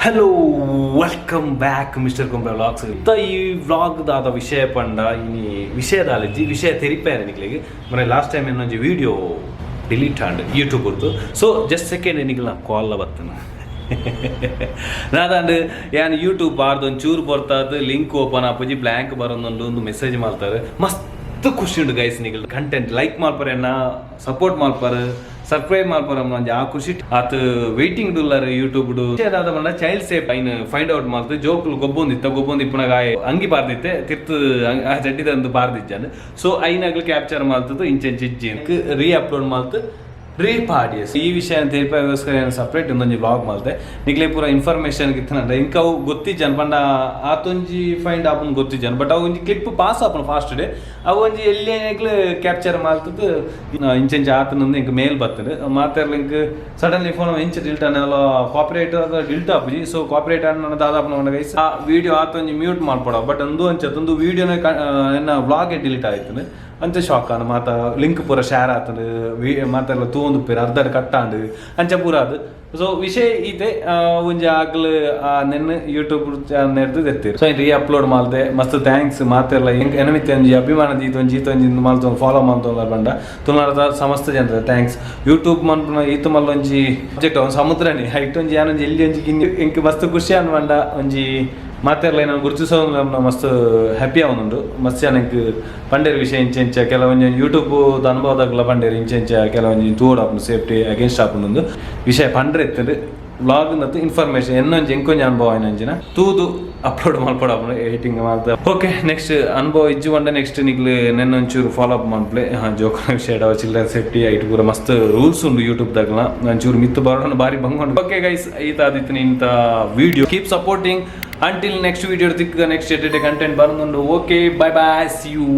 Hello, welcome back Mister Kumble Vlogs. ಇತ್ತ ಈ vlog ದಾದ ವಿಷಯ ಪಂಡ, ಇನಿ ವಿಷಯ ದಾಲಿಜ್ಜಿ, ವಿಷಯ ತೆರಿಪಾಯರೆ ನಿಕ್ಲೆಗ್. ಮನೆ ಲಾಸ್ಟ್ ಟೈಮ್ ಇನ್ನೊಂಜಿ ವಿಡಿಯೋ ಡಿಲೀಟ್ ಆಂಡ್ ಯೂಟ್ಯೂಬ್ ಹೊರ್ತು. ಸೊ ಜಸ್ಟ್ ಸೆಕೆಂಡ್, ನಿಕ್ಲ ಕಾಲ್ ಬತ್ತನ ನಾದಂಡ್ ಯಾನ್ ಯೂಟ್ಯೂಬ್ ಬಾರ್ದು ಒಂಚೂರು ಪೊರ್ತಾದ್ ಲಿಂಕ್ ಓಪನ್ ಆಪುಜಿ, ಬ್ಲ್ಯಾಂಕ್ ಬರೊಂದುಂಡು ಒಂದು ಮೆಸೇಜ್ ಮಾಡ್ತಾರೆ. ಮಸ್ತ್ ಖುಷಿ ಉಂಡು ಗೈಸ್. ನಿಗಲ್ ಕಂಟೆಂಟ್ ಲೈಕ್ ಮಲ್ಪರೆ, ಎನ್ನ ಸಪೋರ್ಟ್ ಮಲ್ಪರ್, ಸಬ್ಸ್ಕ್ರೈಬ್ ಮಲ್ಪರ, ಒಂಜಿ ಆ ಖುಷಿ ಆತ್. ವೇಟಿಂಗ್ ಡುಲ್ಲರ್ ಯೂಟ್ಯೂಬ್ ದಾದ ಪಂಡ, ಚೈಲ್ಡ್ ಸೇಫ್ ಐನ್ ಫೈಂಡ್ ಔಟ್ ಮಲ್ತು. ಜೋಕುಲು ಗೊಬ್ಬೊಂದಿತ್ತ, ಗೊಬ್ಬೊಂದು ಇಪ್ಪುನಗ ಆಯೆ ಅಂಗಿ ಪಾರ್ದಿತ್ತೆ, ತಿರ್ತು ಆ ಚಡ್ಡಿದಂದು ಪಾರ್ದಿಜ್ಜಾನ್. ಸೊ ಐನಾಗ್ಲು ಕ್ಯಾಪ್ಚರ್ ಮಲ್ತದ್ದು, ಇಂಚ ಇಂಚ ಇಜ್ಜಿ, ರೀ ಅಪ್ಲೋಡ್ ಮಲ್ತು ರೀ ಪಾಡಿಯಸ್. ಈ ವಿಷಯ ತೆರಿಪಾಗೋಸ್ಕರ ಸಪ್ರೇಟ್ ಒಂದೊಂಜಿ ವ್ಲಾಗ್ ಮಲ್ತೆ. ನಿಕ್ಲೆ ಪೂರ ಇನ್ಫಾರ್ಮೇಶನ್ ಗಿತ್ತನಂಡ ಇಂಕ ಅವು ಗೊತ್ತಿಜ್ಜನ್ ಪಂಡ, ಆತೊಂಜಿ ಫೈಂಡ್ ಆಪುನ ಗೊತ್ತಿಜ್ಜನ್. ಬಟ್ ಅವು ಒಂಜಿ ಕ್ಲಿಪ್ ಪಾಸ್ ಆಪುನ ಫಾಸ್ಟ್ ಡೇ, ಅವು ಒಂಜಿ ಎಲ್ಲಿ ಕ್ಯಾಪ್ಚರ್ ಮಲ್ತದ್ದು, ಇಂಚ ಇಂಚ ಆತನಂದು ಇಂಕ ಮೇಲ್ ಬರ್ತದೆ. ಮಾತೆರ್ಲ ಇಂಕ್ ಸಡನ್ಲಿ ಫೋನ್ ಇಂಚ ಡಿಲ್ಟ್ ಅನ್ನಲ್ಲ, ಕಾಪಿರೈಟ್ ಡಿಲ್ಟ್ ಆಪುಜಿ. ಸೊ ಕಾಪಿರೈಟ್ ಅನ್ನ ದಾದಾಪುನ ಗೈಸ್, ಆ ವಿಡಿಯೋ ಆತೊಂಜಿ ಮ್ಯೂಟ್ ಮಾಡ್ಪಡ. ಬಟ್ ಒಂದು ಅಂಚ ಒಂದು ವಿಡಿಯೋನ ಎನ್ನ ವ್ಲಾಗ್ ಡಿಲೀಟ್ ಆಯ್ತು. ಅಂಚ ಶಾಕ್ ಆನ ಮಾತ, ಲಿಂಕ್ ಪೂರ ಶೇರ್ ಆತಂಡು, ಮಾತೆಲ್ಲ ತೂವೊಂದು ಪೇರು ಅರ್ಧ ಕಟ್ಟಾಂಡು, ಅಂಚ ಪೂರ ಅದು. ಸೊ ವಿಷಯ ಇದೆ, ಒಂಜಿ ಆಗ್ಲು ನೆನ್ ಯೂಟ್ಯೂಬ್ ನೆರ್ದು ದೆತ್ತೀರ್. ಸೊ ರೀ ಅಪ್ಲೋಡ್ ಮಲ್ತೆ. ಮಸ್ತ್ thanks ಮಾತೆಲ್ಲ. ಎನಮಿತ್ತೆ ಒಂಜಿ ಅಭಿಮಾನ ದೀತೊಂಜಿ ಈತೊಂಜಿ ಮಲ್ತೊಂದು ಫಾಲೋ ಮಲ್ತೊಂದು ಬಂಡ ತುಳುನಾಡದ ಸಮಸ್ತ ಜನರ thanks. YouTube ಮನ್ಪುನ ಈತು ಮಲ್ಲ ಒಂಜಿ ಸಬ್ಜೆಕ್ಟ್, ಒಂದು ಸಮುದ್ರನೇ ಹೈಟ್ ಒಂಜಿ ಯಾನೊಂಜಿ ಎಲ್ಲಿ ಒಂಜಿ ಗಿನ್ನಿ. ಎಂಕ್ ಮಸ್ತ್ ಖುಷಿ ಅನ್ ಬಂಡ ಒಂಜಿ ಮಾತೆರ್ಲ ನಾನು ಗುರುತಿಸೋ ಮಸ್ತ್ ಹ್ಯಾಪಿ ಆವೊಂದುಂಡು. ಮಸ್ತ್ ಜನಕ್ಕೆ ಪಂಡೇರ್ ವಿಷಯ ಇಂಚ ಇಂಚ, ಕೆಲವೊಂಜಿ ಯೂಟ್ಯೂಬ್ ಅನುಭವದಾಗಲ ಪಂಡೇರ್, ಇಂಚ ಇಂಚ ಕೆಲವೊಂಜಿ ತೂವೊಡು ಆಪುಂಡು, ಸೇಫ್ಟಿ ಅಗೇನ್ಸ್ಟ್ ಆಪುಂಡು ವಿಷಯ ಪಂಡ್ರೆ ಇತ್ತಂಡು. ವ್ಲಾಗ್ ಮತ್ತು ಇನ್ಫಾರ್ಮೇಶನ್ ಎನ್ನೊಂಜಿ ಎಂಕೊಂಜಿ ಅನುಭವ ಏನೊಂಜಿನ ತೂದು ಅಪ್ಲೋಡ್ ಮಲ್ಪೊಡು ಆಪುಂಡು, ಎಡಿಟಿಂಗ್ ಮಾಲ್ತ. ಓಕೆ, ನೆಕ್ಸ್ಟ್ ಅನುಭವ ಇಜ್ಜು ಪಂಡ ನೆಕ್ಸ್ಟ್ ನಿಕ್ಲು ನೆನ್ನೊಂಚೂರು ಫಾಲೋ ಅಪ್ ಮನ್ಪ್ಲೆ. ಜೋಕುನ ವಿಷಯ, ಚಿಲ್ಡ್ರನ್ ಸೇಫ್ಟಿ ಐಟ್ ಪೂರ ಮಸ್ತ್ ರೂಲ್ಸ್ ಉಂಡು ಯೂಟ್ಯೂಬ್ ದಾಗಲ. ಒಂಚೂರು ಮಿತ್ತು ಬರೋಣ ಬಾರಿ ಬಂಗ್. ಓಕೆ ಗೈಸ್, ಈತ ಆದಿತ್ತು ಇಂತ video. Keep supporting until next video ತಿಕ್ಕ. ನೆಕ್ಸ್ಟ್ ಎಡಿಟ್ ಕಂಟೆಂಟ್ ಬರೋದುಂಡು. Okay, bye bye, see you.